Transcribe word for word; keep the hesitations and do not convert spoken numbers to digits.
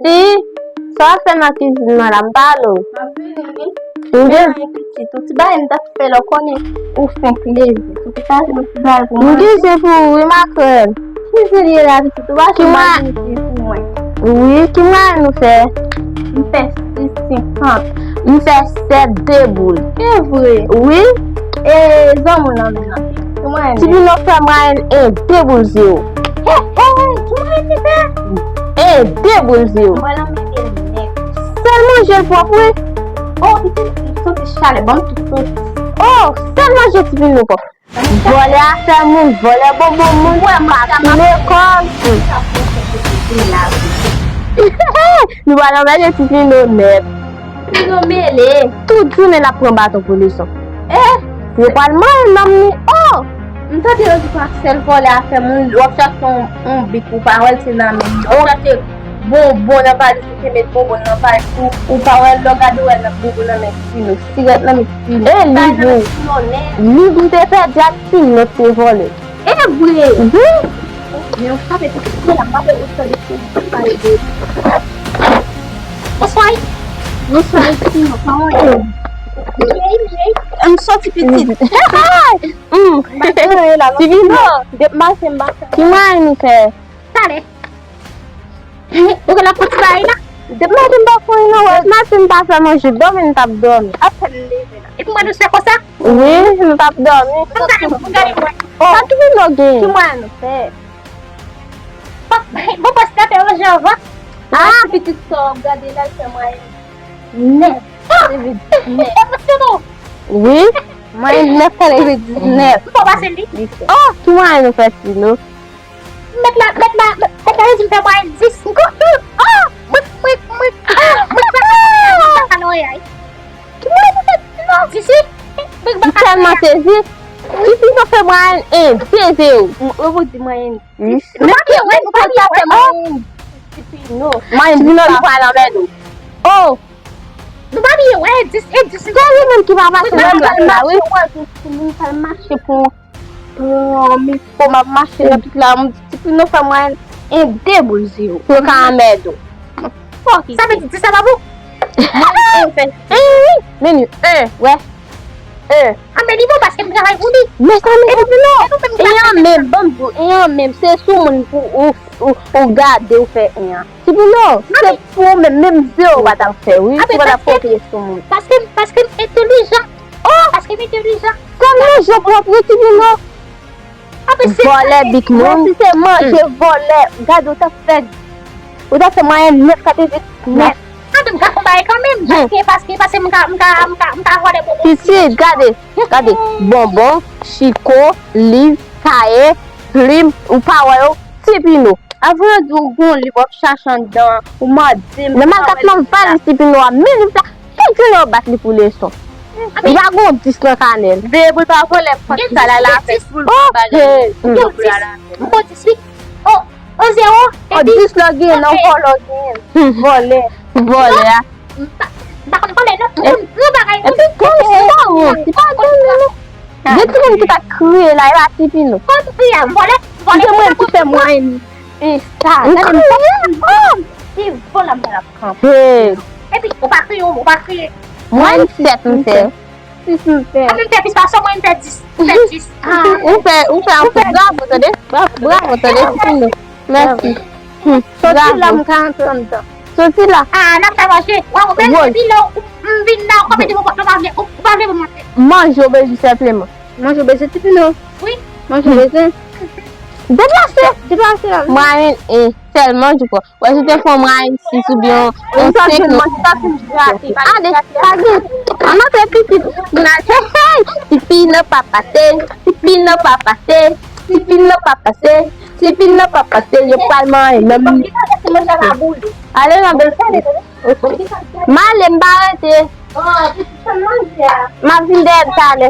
Ti, sa w ap fè nan kizin nan la, m pale w. M ap vini, wi. M gen pitit, ou ti bagay m t ap fè la, w konnen ou fenk leve. Ou te chache yon ti bagay pou manje. M gen zen pou ou, wi, makrèl. Ki zen li ye la, pitit? Ou pa janm pa vini pou mwen. Wi, ki mwayen nou fè? M fè sis senkant. M fè sèt de boul. E vre? Wi. E zanmi w nan men nan? Ki mwayen li? Ti Pino fè mwayen en de boul zewo. He, he, he, ki mwayen li fè? En de boul zewo. Mwen nan men gen nèt. Sèl manje l pwòp, wi. Oh, pitit, m santi chalè, ban m tout sosis. Oh, sèl manje Ti Pino pwòp. Vòlè afè moun, vòlè bonbon moun, pa tou lekòl. Nou pral anmède Ti Pino nèt. Pino mele. Tout jounen l ap pran baton pou leson. Eh! Yo pral manyen nonm ni. Oh! M tande yo di pa sèl vòlè afè moun, w ap chache yon, yon bik ou pa wè l se nan men li. W ap chache bonbon nan valiz ou te met bonbon nan valiz ou, ou pa wè l, lè w gade w wè l nan bonbon nan men Ti Pino, sigarèt nan men Ti Pino. E liv ou? Liv m te pèdi a Ti Pino te vòlè. E vre? Wi. Men w frape tout se la, m pa wè ou tande se pale de. Bonswa. Bonswa, Ti Pino, kòman w ye? M soti pitit. Mm. Ti Pino, depi maten m pa fè. Ki mwayen nou fè? Talè. Ou gen la fouti bagay la? Depi maten m pa fè anyen non, wè. Depi maten m pa fè manje, dòmi m t ap dòmi. Apèn leve la. Epi mwen nou se konsa? Wi, m t ap dòmi. Mwen gade mwen, mwen gade mwen. Oh. Sa Ti Pino gen? Ki mwayen nou fè? Bon, bon, paske te yon jan avan. Ah, pitit sa w ap gade la, l fè mwayen nèf. Ah! Se vle di nèf. E paske nou? Wi. Mwayen nèf, sa vle di nèf. M pa pase li. Oh, ki mwayen nou fè, Ti Pino? Mèt la, mèt la, mèt la di m fè mwayen dis. M ko-, oh! Mwen, mwen, mwen, ah! Mwen fè mwayen dis. Ki mwayen nou fè dis la? Dis, wi. Mwen sèlman sezi. Ti Pino fè mwayen en, de zewo. Mwen, mwen di mwayen dis. Nou pa byen wè, nou pa byen wè. Mwayen dis la. Ti Pino, nou pral anmède w. Oh! Nou pa byen wè, dis, e dis. Se li menm ki pa pase nan lòt la, wi. Mwen pral mache pou, pou, pou m ap mache nan tout la, m di Ti Pino fè mwayen en, de boul zewo. Pou yo ka anmède w. Sa vle di dis la pa bon? Mwen, en fè. Eh, wi. Men li, en, wè. Eh. Ah, men li bon paske m travay pou li. Mezanmi, e nou, e nou menm ki pa travay. En an menm, ban m di w, en an menm, se sou moun pou ou, ou, ou gade ou fè en an. Ti Pino, se pou ou menm, menm zewo ou pa t ap fè, wi. Ou pa t ap kopye sou moun. Paske, paske m entelijan. Oh! Paske m entelijan. Kòm nou je pwòp, wi, Ti Pino. Vòlè bik moun. Si se manje vòlè, gade ou t ap fè, ou t ap fè mwayen nèf, katrevennèf. Gade m ka fè bagay kanmenm. Paske, paske, paske m ka, m ka, m ka, m ka vòlè bonbon. Pitit, gade, gade. Bonbon, chiko, liv, kaye, plim, ou pa wè yo, Ti Pino. Avan yo di w gon liv w ap chache anndan, ou mande m. Nan makat nan valiz Ti Pino a, men liv la. Tout jounen yo bat li pou leson. Li pa gon dis nan kanè l. Veye pou l pa vòlè kòt sa la, la fè pou l bagay. Yo dis. M gon dis wi. O, o zewo. O dis lò genyen nan vòlè genyen. Vòlè. Vòlè a. M pa, m pa konn vòlè non. M konn pran bagay. Epi konn sa wont. Li pa konn non. Gen timoun ki ta kriye la, e pa Ti Pino. Konn kriye, vòlè, vòlè. Se mwen ki fè mwen. Insta. Ou kriye? Devan la mwen ap kanpe. Epi, ou pa kriye, ou pa kriye. Mwen sèt m fè. Sis m fè. Mwen fè plis pase mwen fè dis. M fè dis. Ou fè, ou fè anpil. Bravo, tande. Bravo, bravo, tande. Mèsi. Soti la, m ka antre anndan. Soti la. Ah, n ap fè manje. Wa ou bèl, epi lè ou, m vin la, ou pa mete pou, ou pa vle, ou pa vle pou manje. Manje ou bezwen senpleman. Manje ou bezwen Ti Pino. Wi. Manje ou bezwen. Deplase. Deplase la. Mwayen en, sèlman, je crois. Wè, si te fè yon mwayen sis oubyen yon senk, non. Ale, ale. Ann antre pitit. Moun al fè, hey! Ti Pino pa pase. Ti Pino pa pase. Ti Pino pa pase. Ti Pino pa pase. Yo pral manyen nan mi. Ale nan bèl. M ale, m pa rete. M ap vin dèyè talè.